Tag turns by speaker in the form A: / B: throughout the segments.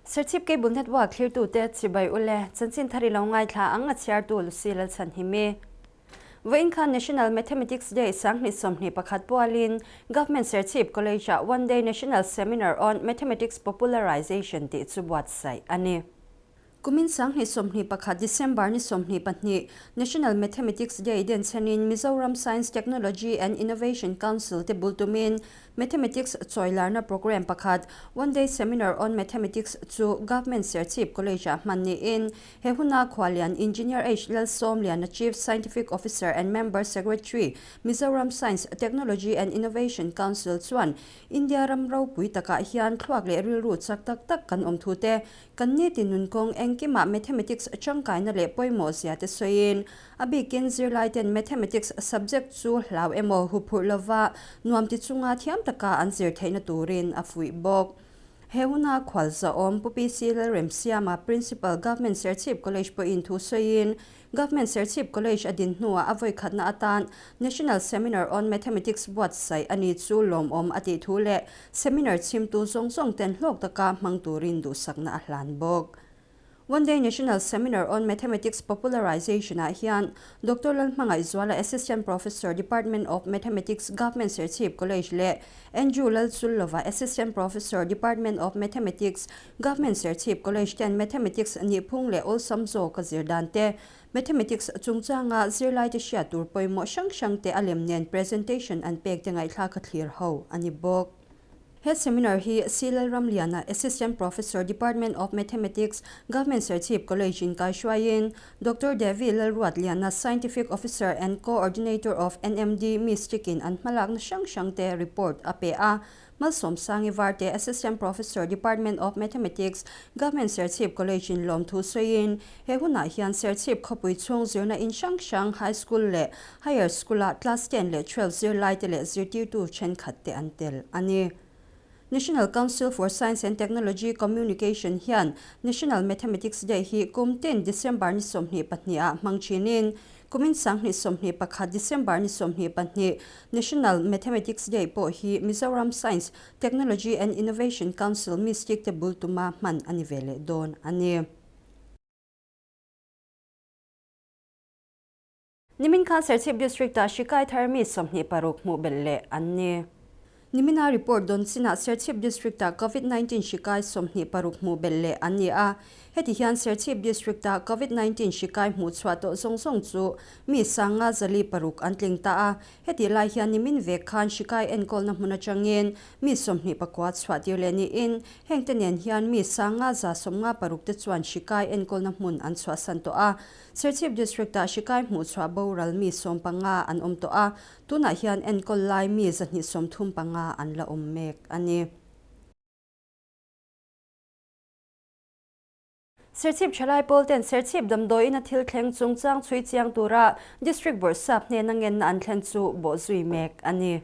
A: Serchhip Cable Network thlirtute chibai ule, chanchin thar i lo ngaithla ang a chhiartu Lucy Lalchhanhimi. Vawiin khan National Mathematics Day 2021 pualin Government Serchhip College-ah One Day National Seminar on Mathematics Popularization tih chu buatsaih a ni. Kumin 2021 December ni 22 National Mathematics Day denchhenin Mizoram Science, Technology and Innovation Council te bul tumin Mathematics chawilarna programme pakhat One Day Seminar on Mathematics chu Government Serchhip College-ah hman niin He huna Khualian Engineer H Lalsawmliana Chief Scientific Officer and Member Secretary, Mizoram Science, Technology and Innovation Council chuan India ram ropui takah hian thluak leh rilru chak tak tak kan awm thu te, kan nitin nun kawng engkimah Mathematics tangkaina leh pawimawh zia te sawiin a bikin zirlaiten Mathematics subject chu hlau emaw huphurh lova nuam ti chunga thiam taka an zir theihna turin a fuih bawk. He huna khualzawm Pu PC Lalremsiama, Principal, Government Serchhip College pawhin thu sawiin, Government Serchhip College a din hnuah a vawikhatna atan National Seminar on Mathematics buatsaih a ni chu lawmawm a tih thu leh seminar chhimtu zawng zawng ten hlawk taka hmang turin duhsakna a hlan bawk. One Day National Seminar on Mathematics Popularization-ah hian Doctor Lalhmangaihzuala Assistant Professor, Department of Mathematics, Government Serchhip College leh Andrew Lalchullova Assistant Professor, Department of Mathematics, Government Serchhip College ten Mathematics nihphung leh awlsam zawka zir dan te, Mathematics chungchanga zirlaite hriat tur pawimawh hrang hrang te a lem nen presentation an pek te ngaihthlak a thlir ho a ni bawk. He seminar hi C Lalramliana, Assistant Professor, Department of Mathematics, Government Serchhip College in kaihruaiin Doctor Devi Lalruatliana, Scientific Officer and Co-ordinator of NMD Mystic in an hmalakna hrang hrang te report a pe a. Malsawmsangi Varte, Assistant Professor, Department of Mathematics, Government Serchhip College in lawmthu sawiin he hunah hian Serchhip khawpui chhung zirna in hrang hrang High School leh Higher School-a Class 10 leh 12 zirlaite leh zirtirtu thenkhat te an tel a ni. National Council for Science and Technology Communication hian National Mathematics Day hi kum tin December ni 22 ah hmang thinin kumin 2021 December ni 22 National Mathematics Day pawh hi Mizoram Science, Technology and Innovation Council Mystic te bul tuma hman a ni ve leh dawn a ni. Nimin khan Serchhip District-ah hri kai thar mi 26 hmuh belh leh an ni. Nimina report dawn chinah Serchhip District-ah Covid 19 hri kai 26 hmuh belh leh an ni a. Heti hian Serchhip District-ah Covid 19 hri kai hmuh chhuah tawh zawng zawng chu mi 506 an tling ta a. Heti lai hian nimin vek khan hri kai enkawlna hmun atangin mi 29 chhuah tir leh niin hengte nen hian mi 556 te chuan hri kai enkawlna hmun an chhuahsan tawh a. Serchhip District-ah hri kai hmuhchhuah boral mi 15 an awm tawh a, tunah hian enkawl lai mi 135 an la awm mek a ni. Serchhip thalai pawl ten Serchhip damdawiin a thil thleng chungchang chhui chiang tura District Bawrhsap hnena ngenna an thlen chu bawhzui mek a ni.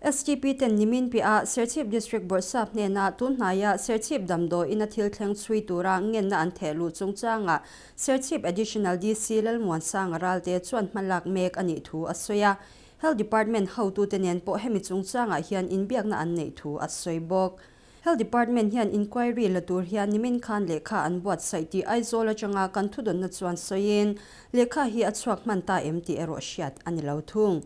A: STP ten nimin piah Serchhip District Bawrhsap hnena tun hnaia Serchhip damdawiin a thil thleng chhui tura ngenna an theh luh chungchangah Serchhip Additional DC Lalmuansanga Ralte chuan hmalak mek a nih thu a sawi a. Health Department hotute nen pawh hemi chungchangah hian inbiakna an neih thu a sawi bawk. Health Department hian inquiry la tur hian nimin khan lehkha an buatsaih tih Aizawl atanga kan thudawnna chuan sawiin lehkha hi a chhuak hman ta em tih erawh hriat a ni lo thung.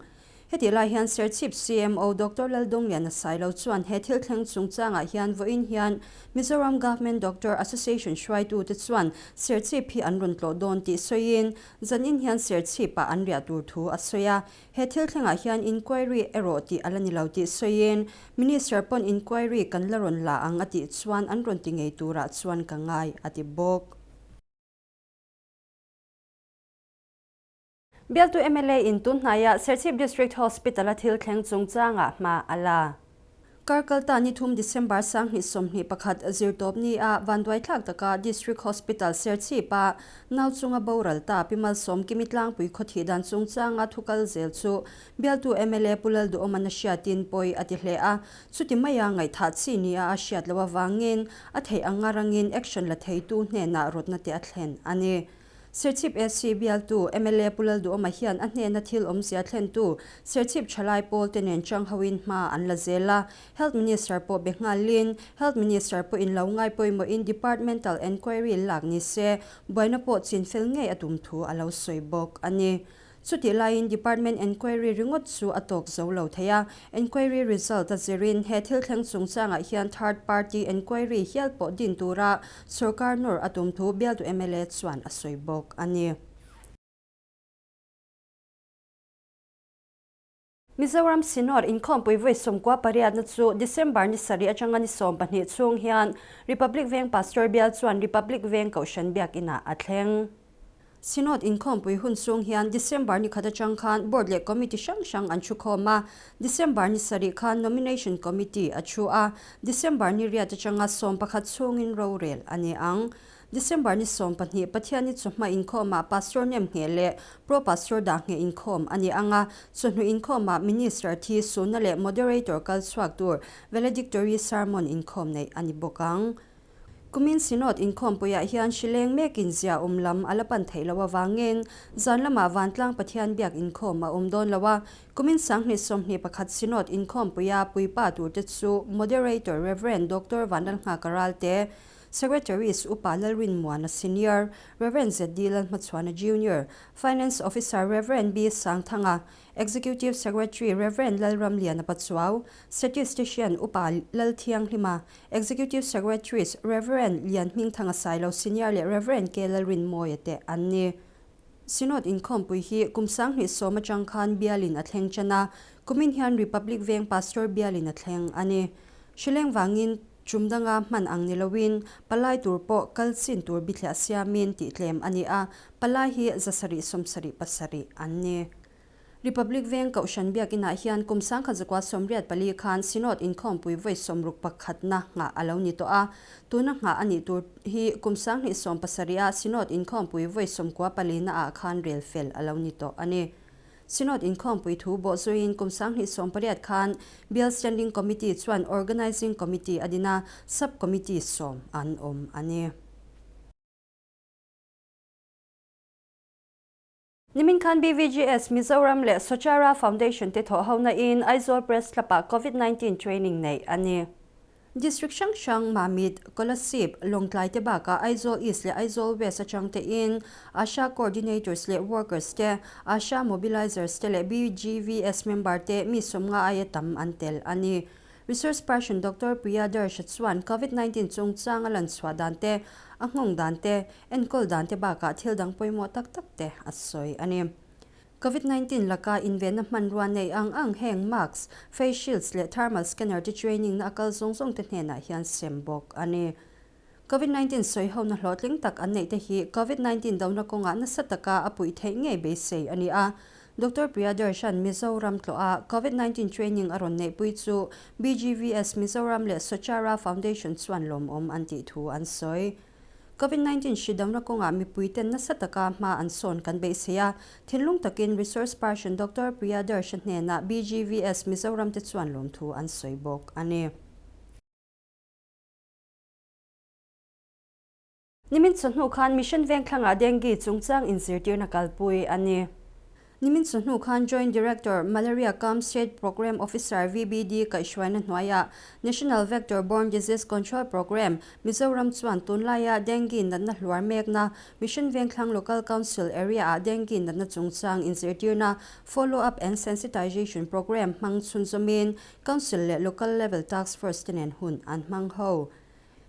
A: Hetih lai hian Serchhip CMO Doctor Laldongliana Sailo chuan he thil thleng chungchangah hian vawiin hian Mizoram Government Doctor Association hruaitute chuan Serchhip hi an rawn tlawh dawn tih sawiin zanin hian Serchhip-ah an riah tur thu a sawi a. He thil thlengah hian inquiry erawh tih a la ni lo tih sawiin Minister pawn inquiry kan la rawn la ang a tih chuan an rawn ti ngei turah chuan ka ngai a ti bawk. Bialtu mla in tun hnaiah Serchhip District Hospital a thil thleng chungchangah hma a la. Karkalta ni thum December 2021 zirtawp ni a vanduaithlak taka District Hospital Serchhip a nau chunga boral ta Pi Malsawm Kimi Tlangpui khawthih dan chungchanga thukal zel chu bialtu mla Pu Lalduhawman a hriatin pawi a ti hle a, chuti maia ngaihthah chi nia a hriat loh avangin a theih anga rangin action la theitu hnenah rawtna te a thlen a ni. Serchhip SC bialtu mla Pu Lalduhawma hian a hnena thil awmzia thlentu Serchhip thalai pawl te nen chang hoin hma an la zel a. Health Minister pawh be nghalin Health Minister pawhin lo ngai pawimawhin Departmental Enquiry lak ni se buaina pawh chinfel ngei a tum thu a lo sawi bawk a ni. Chutih laiin Department Enquiry ringawt chu a tawk zo lo thei a, Enquiry result a zirin he thil thleng chungchangah hian third party enquiry hial pawh din tura sorkar nawr a tum thu bialtu mla chuan a sawi bawk a ni. Mizoram Synod inkhawmpui vawi 98na chu December ni sarih atanga ni 12 chhung hian Republic Veng Pastor Bial chuan Republic Veng Kohhran Biakinah a thleng. Synod inkhawmpui hun chhung hian December ni khat atang khan Board leh Committee hrang hrang an thu khawm a, December ni sarih khan Nomination Committee a thu a, December ni riat atanga 11 chhungin rorel a ni ang. December ni 12 Pathian ni chawhma inkhawmah Pastor nem ngheh leh Pro Pastor dah ngheh inkhawm a ni ang a, chawhnu inkhawmah Minister thi sunna leh Moderator kal chhuak tur Valedictory Sermon inkhawm neih a ni bawk ang. Kumin Synod inkhawmpuiah hian hrileng mekin zia awm lam a la pan theih loh avangin zan lamah Vantlang Pathian biak inkhawm a awm dawn lo a, kumin 2021 Synod inkhawmpuia puipa turte chu Moderator Rev. Doctor Vanlalnghaka Ralte, Secretaries Upa Lalrin Muana Senior, Rev. ZD Lalhmachhuana Junior, Finance Officer Rev. B Sangthanga, Executive Secretary Rev. Lalramliana Pachuau, Statistician Upa Lalthianghlima, Executive Secretaries Rev. Lianhmingthanga Sailo Senior leh Rev. K Lalrinmawia te an ni. Synod inkhawmpui hi kum 2010 atang khan bialin a thleng ṭan a, kumin hian Republic Veng Pastor bialin a thleng a ni. Hrileng vangin ṭumdanga hman ang ni loin palai tur pawh kal chin tur bithliah siamin tih tlem a ni a, palai hi 777 an ni. Republic Veng Kohhran Biakinah hian kum 1984 khan Synod inkhawmpui vawi 61na nghah a lo ni tawh a, tuna nghah a nih tur hi kum 2017 a Synod inkhawmpui vawi 94na ah khan rel fel a lo ni tawh a ni. Synod inkhawmpui thu bawh zuiin kum 2018 khan Bial Standing Committee chuan Organizing Committee a din a, Sub Committee 10 an awm a ni. Nimin khan BVGS Mizoram leh Sochara Foundation te thawh hona in Aizawl Press Club-ah Covid-19 training nei a ni. District hrang hrang Mamit, Kolasib, Lawngtlai te bakah Aizawl East leh Aizawl West atang te in ASHA Coordinators leh Workers te, ASHA Mobilizers te leh BGVS member te mi 50 aia tam an tel a ni. Resource person Doctor Priya Darsha chuan Covid-19 chungchang a lan chhuah dan te, a nghawng dan te, enkawl dan te bakah thil dang pawimawh tak tak te a sawi a ni. Covid-19 laka invenna hmanrua nei ang ang heng masks, face shields leh thermal scanner te training na a kal zawng zawng te hnenah hian sem bawk a ni. Covid-19 sawi hona hlawhtling tak an neih te hi Covid-19 dona kawngah nasa taka a puih theih ngei beisei a ni a. Dr. Priya Darshan Mizoram tloa Covid-19 training a rawn neihpui chu BGVS Mizoram leh Sochara Foundation chuan lawmawm an tih thu an sawi. Covid-19 hri dona kawngah mipui ten nasa taka hma an sawn kan beisei a, thinlung takin Resource Person Dr. Priya Darshan hnenah BGVS Mizoram te chuan lawm thu an sawi bawk a ni. Nimin chawhnu khan Mission Vengthlangah Dengue chungchang inzirtirna kalpui a ni. Nimin chawhnu khan Joint Director Malaria Cum State Programme Officer VBD kaihhruaina hnuaiah National Vector Borne Disease Control Programme Mizoram chuan tunlaia Dengue natna hluar mekna Mission Vengthlang Local Council area-ah Dengue natna chungchang inzirtirna Follow Up and Sensitization Programme hmang chhunzawmin Council leh Local Level Task Force te nen hun an hmang ho.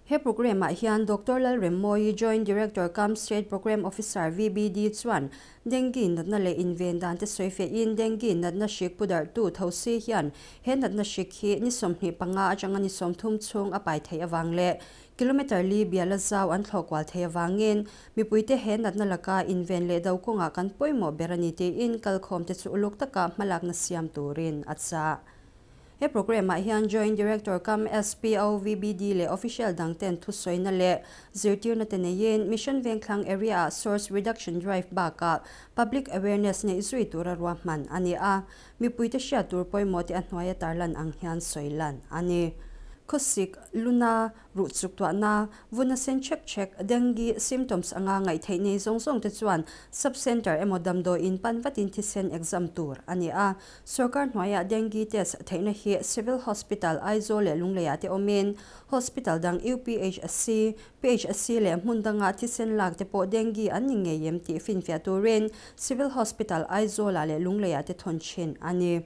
A: He programme-ah hian Doctor Lalremmawi, Joint Director cum State Programme Officer VBD chuan Dengue natna leh inven dan te sawi fehin Dengue natna hrik pu darhtu tho si hian he natna hrik hi ni 25 atanga ni 30 chhung a pai theih awang leh kilometer li biala zau an thlawhkual thei awangin mipuite he natna laka inven leh do kawngah kan pawimawh ber a ni tiin kalkhawm te chu uluk taka hmalakna siam turin a chah. He programme-ah hian Joint Director cum SPO VBD leh official dang ten thusawiina leh zirtirna te neiin Mission Vengthlang area-ah Source Reduction Drive bakah Public Awareness neih zui tura ruahman a ni a, mipuite hriat tur pawimawh te a hnuaia tarlan ang hian sawi lan a ni. Khawsik, luna, ruh chuk tuahna, vuna sen chek chek, dengue symptoms anga ngaih theih nei zawng zawng te chuan sub centre emaw damdawiin pan vatin thisen exam tur a ni a. Sorkar hnuaiah dengue test theihna hi Civil Hospital, Aizawl leh Lungleiah te awmin Hospital dang UPHC, PHC leh hmun danga thisen lak te pawh dengue an ni ngei em tih finfiah turin Civil Hospital, Aizawlah leh Lungleiah te thawn thin a ni.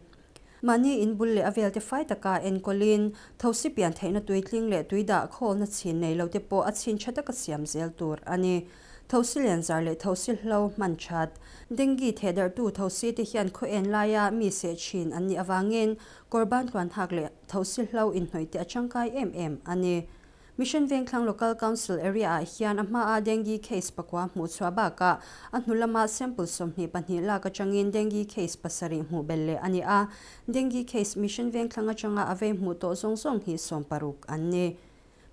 A: Mahni in bul leh a velte fai taka enkawlin, thosi pian theihna tuitling leh tui dah khawlna chhin nei lo te pawh a chhin tha taka siam zel tur a ni. Thosi lianzar leh thosi hlo hman that. Dengue thehdarhtu thosi te hian khaw en laia mi seh thin an nih avangin kawr ban tluan hak leh thosi hlo inhnawih te a tangkai em em a ni. Mission Vengthlang Local Council area ah hian a hmaa dengue case pakua hmuh chhuah bakah a hnu lama sample 22 lak atangin dengue case pasarih hmuh belh leh a ni a. Dengue case Mission Vengthlang atanga a vei hmuh tawh zawng zawng hi 60 an ni.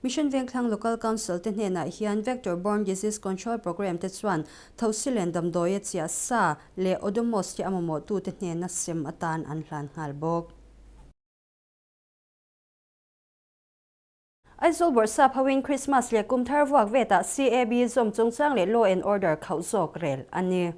A: Mission Vengthlang Local Council te hnenah hian Vector Borne Disease Control Programme te chuan Thosilen damdawi a chiah sa leh Odomos te a mamawh tu te hnena sem atan an hlan nghal bawk. Aizawl Bawrhsap hoin Christmas leh kum thar vuak vetah CAB zawm chungchang leh Law and Order khauh zawk rel a ni.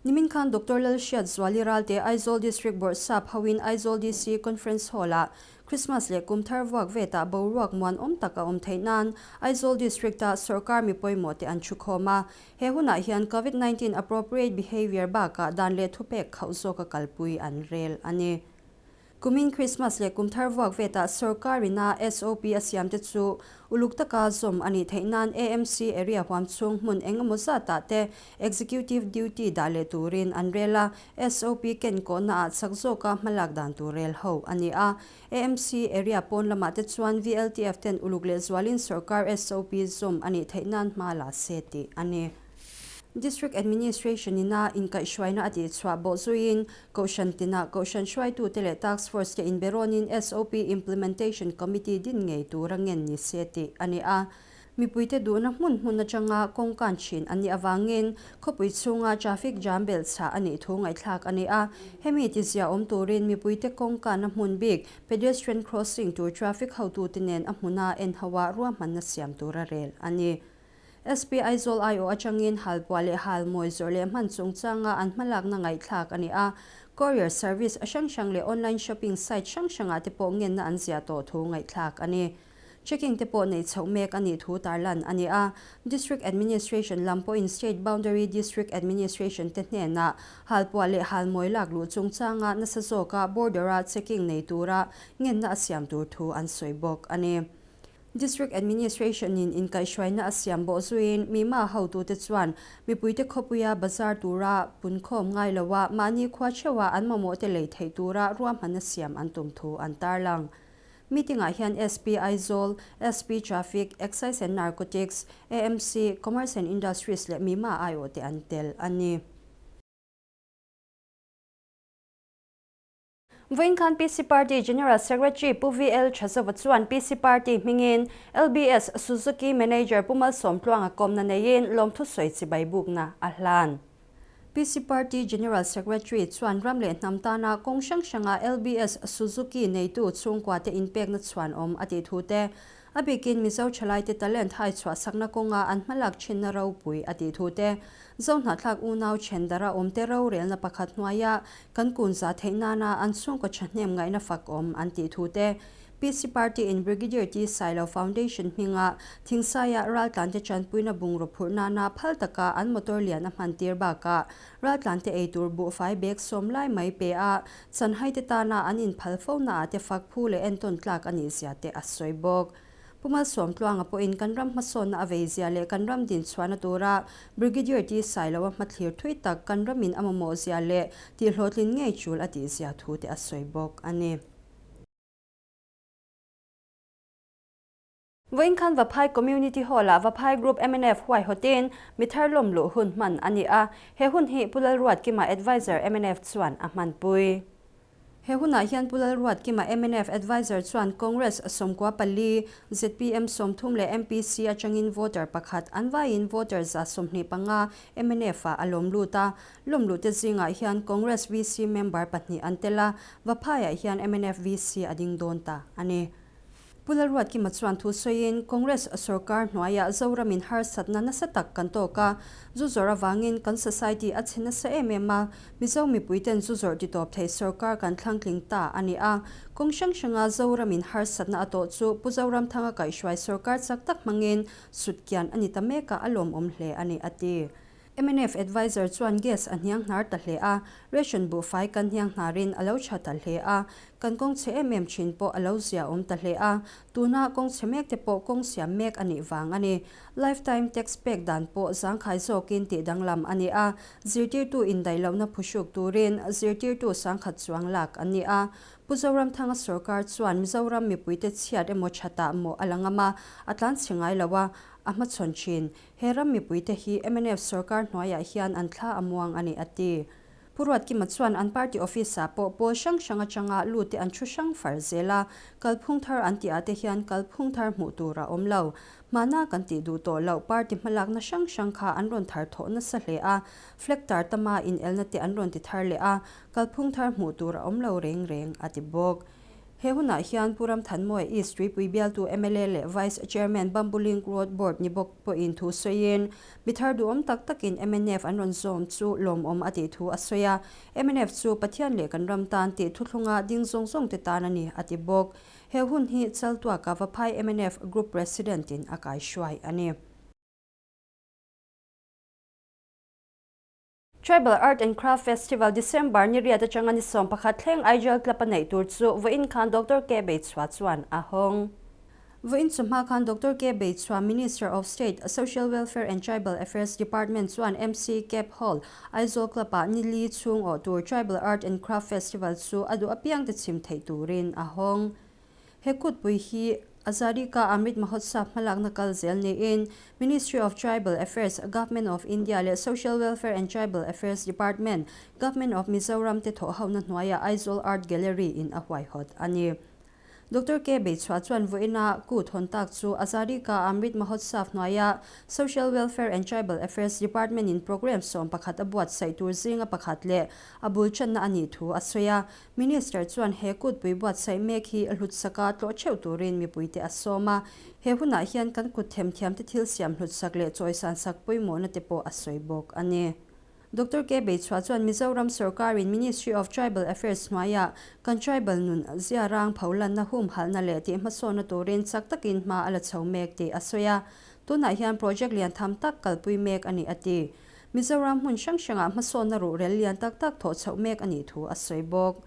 A: Nimin khan Doctor Lalhriat Zuali Ralte Aizawl District Bawrhsap hoin Aizawl DC Conference Hall-ah Christmas leh kum thar vuak vetah boruak muan awm tak a awm theih nan Aizawl District-ah sorkar mi pawimawh te an thu khawm a. He hunah hian Covid 19 appropriate behaviour bakah dan leh thupek khauh zawka kalpui an rel a ni. Kumin Christmas leh kum thar vuak vetah sorkar ina SOP a siam te chu uluk taka zawm a nih theih nan AMC area huam chhung hmun eng emaw zatah te executive duty dah leh turin an rel a, SOP ken kawhna ah chak zawka hmalak dan tur rel ho a ni a. AMC area pawn lamah te chuan VLTF ten uluk leh zualin sorkar SOP zawm a nih theih nan hma la se tih a ni. District Administration ina inkaihhruaina a tihchhuah bawh zuiin Kohhran tinah Kohhran hruaitute leh Task Force te inberawnin SOP Implementation Committee din ngei tura ngen ni se tih a ni a. Mipuite duhna hmun hmun atanga kawngkan thin an nih avangin khawpui chhunga traffic jam belhchhah a nih thu ngaihthlak a ni a. Hemi tizia awm turin mipuite kawngkanna hmun bik pedestrian crossing tur traffic hotute nen a hmuna en hoa ruahmanna siam tura rel a ni. SP Aizawl aiawh atangin halpuah leh halmawi zawrh leh hman chungchanga an hmalakna ngaihthlak a ni a. Courier service hrang hrang leh online shopping site hrang hrangah te pawh ngenna an ziah tawh thu ngaihthlak a ni. Checking te pawh nei chhoh mek a nih thu tarlan a ni a. District Administration lam pawhin State Boundary District Administration te hnenah halpuah leh halmawi lak luh chungchanga nasa zawka border-a checking nei tura ngenna a siam tur thu an sawi bawk a ni. District Administration in inkaihhruaina a siam bawh zuiin mima hotute chuan mipuite khawpuia bazar tura punkhawm ngai loa mahni khua theuha an mamawh te lei theih tura ruahmanna siam an tum thu an tarlang. Meeting ah hian SP Aizawl, SP Traffic, Excise and Narcotics, AMC, Commerce and Industries leh mima aiawh te an tel a ni. Vawiin khan PC Party General Secretary Pu VL Thazova chuan PC Party hmingin LBS Suzuki Manager Pu Malsawmtluanga kawmna neiin lawmthu sawi chibai bukna a hlan. PC Party General Secretary chuan ram leh hnam tana kawng hrang hranga LBS Suzuki neitu chhungkua te inpekna chhuan awm a tih thu te, a bikin Mizo thalaite talent hai chhuah sakna kawnga an hmalak thinna ropui a tih thu te, Zohnahthlak unau thendara awmte rorelna pakhat hnuaia kan kun za theih nana an chhungkaw thahnem ngaihna fak awm an tih thu te, PC Party in Brigadier T Sailo Foundation hminga Thingsaia raltlante tanpuina bungraw phurh nana phal taka an motor lian a hman tir bakah raltlante eitur buhfai bag sawm lai mai pe a, chanhai te tana an inphal fo naah te fak phu leh entawn tlak a nih zia te a sawi bawk. Pu Malsawmtluanga pawhin kan ram hmasawnna a vei zia leh kan ram din chhuahna tura Brigadier T Sailo a hmathlir thui tak kan ramin a mamawh zia leh tihhlawhtlin ngei tul a tih zia thu te a sawi bawk a ni. Vawiin khan Vaphai Community Hall-ah Vaphai Group mnf huaihawtin mithar lawm luh hun hman a ni a, he hun hi Pu Lalruatkima Adviser mnf chuan a hmanpui. He hunah hian Pu Lalruatkima mnf Adviser chuan Congress 94, zpm 30 leh MPC atangin voter pakhat an vaiin voter 125 mnf ah a lawm lut a. Lawm luh te zingah hian Congress VC member pahnih an tel a, Vaphaiah hian mnf VC a ding dawn ta a ni. Pu Lalruatkima chuan thu sawiin, Congress sorkar hnuaiah Zoramin harsatna nasa tak kan tawk a, zu zawrh avangin kan society a chhe nasa em em a, Mizo mipuiten zu zawrh titawp thei sorkar kan thlangtling ta a ni a. Kawng hrang hranga Zoramin harsatna a tawh chu Pu Zoramthanga kaihhruai sorkar chak tak hmangin sutkian a ni ta mek a, a lawmawm hle a ni, a ti. Mnf adviser chuan gas a hniang hnar ta hle a, ration buhfai kan hniang hnarin a lo tha ta hle a, kan kawng chhe em em thin pawh a lo zia awm ta hle a, tuna kawng chhe mek te pawh kawng siam mek a nih vang a ni. Lifetime tax pek dan pawh zangkhai zawkin tih danglam a ni a, zirtirtu indaih lohna phuhruk turin zirtirtu sangkhat chuang lak an ni a. Pu Zoramthanga sorkar chuan Mizoram mipuite chhiat emaw thatah maw a la ngam a, a tlanchhe ngai lo a, a hmachhawn thin. He ram mipuite hi mnf sorkar hnuaiah hian an thla a muang a ni, a ti. Pu Ruatkima chuan an party office-ah pawh pawl hrang hrang atanga lute an thu hrang far zel a, kalphung thar an tih ah te hian kalphung thar hmuh tur a awm lo. Hmana kan tih duh tawh loh party hmalakna hrang hrang kha an rawn thar thawh nasa hle a, flag tar tama inelna te an rawn ti thar leh a, kalphung thar hmuh tur a awm lo reng reng, a ti bawk. He hunah hian Pu Ramthanmawia East Tuipui bialtu mla leh Vice Chairman Bamboo Link Road Board ni bawk pawhin thu sawiin, mi thar duhawm tak takin mnf an rawn zawm chu lawmawm a tih thu a sawi a. Mnf chu Pathian leh kan ram tan tih thuthlunga ding zawng zawng te tan a ni, a ti bawk. He hun hi Chaltuaka Vaphai mnf Group President in a kaihruai a ni. Tribal Art and Craft Festival December ni riat atanga ni 11 thleng Aijal Club a neih tur chu vawiin khan Doctor K Beichhua chuan a hawng. Vawiin chu hma khan Doctor K Beichhua Minister of State, Social Welfare and Tribal Affairs Department chuan MC Cap Hall, Aizawl Club ah ni li chhung awh tur Tribal Art and Craft Festival chu a duh apiang te chhim theih turin a hawng. He kutpui hi Azadi Ka Amrit Mahotsav hmalakna kal zel niin Ministry of Tribal Affairs, Government of India leh Social Welfare and Tribal Affairs Department, Government of Mizoram te thawhhona hnuaiah Aizawl Art Gallery in a huaihawt a ni. Doctor K. Beichhua chuan vawiina kut hawn tak chu Azadi Ka Amrit Mahotsav hnuaia Social Welfare and Tribal Affairs Department in programme 11 a buatsaih tur zinga pakhat leh a bul channa a nih thu a sawi a. Minister chuan he kutpui buatsaih mek hi hlutsak a tlawh theuh turin mipuite a sawm a, he hunah hian kan kut themthiamte thil siam hlutsak leh chawisan sak pawimawhna te pawh a sawi bawk a ni. Doctor K Beichhua chuan Mizoram sorkarin Ministry of Tribal Affairs hnuaiah kan tribal nun ziarang pholanna humhalhna leh tihhmasawnna turin chak takin hma a la chho mek tih a sawi a, tunah hian project lian tham tak kalpui mek a ni a ti. Mizoram hmun hrang hrangah hmasawnna ruhrel lian tak tak thawh chhoh mek a nih thu a sawi bawk.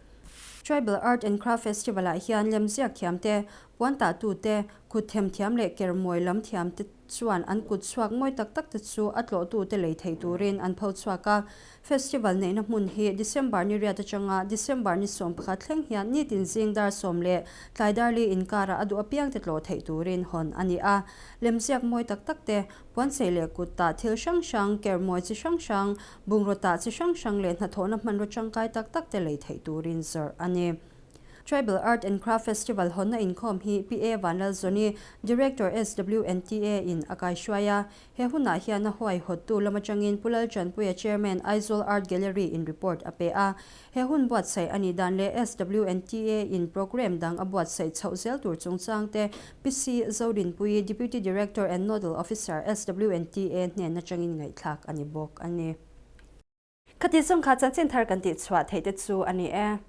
A: Tribal Art and Craft Festival-ah hian lemziak thiam te, puan tahtu te, kut them thiam leh kermawi lam thiam te chuan an kut chhuak mawi tak tak te chu a tlawhtute lei thei turin an pho chhuak a. Festival neihna hmun hi December ni riat atanga December ni 11 thleng hian nitin zing dar 10 leh tlai dar li inkarah a duh apiang te tlawh theih turin hawn a ni a. Lemziak mawi tak tak te, Puanchei leh kut tah thil hrang hrang, kermawi chi hrang hrang, bungraw tah chi hrang hrang leh hnathawhna hmanraw tangkai tak tak te lei theih turin zawrh a ni. Tribal Art and Craft Festival hawnna inkhawm hi PA Vanlalzawni, Director SWNTA in a kaihruai a. He hunah hian a huaihawttu lam atangin Pu Lalchanpuia Chairman Aizawl Art Gallery in report a pe a. He hun buatsaih a nih dan leh SWNTA in programme dang a buatsaih chhoh zel tur chungchang te PC Zodinpuii, Deputy Director and Nodal Officer, SWNTA hnen atangin ngaihthlak a ni bawk a ni. Khati zawng kha chanchin thar kan tihchhuah theih te chu a ni e.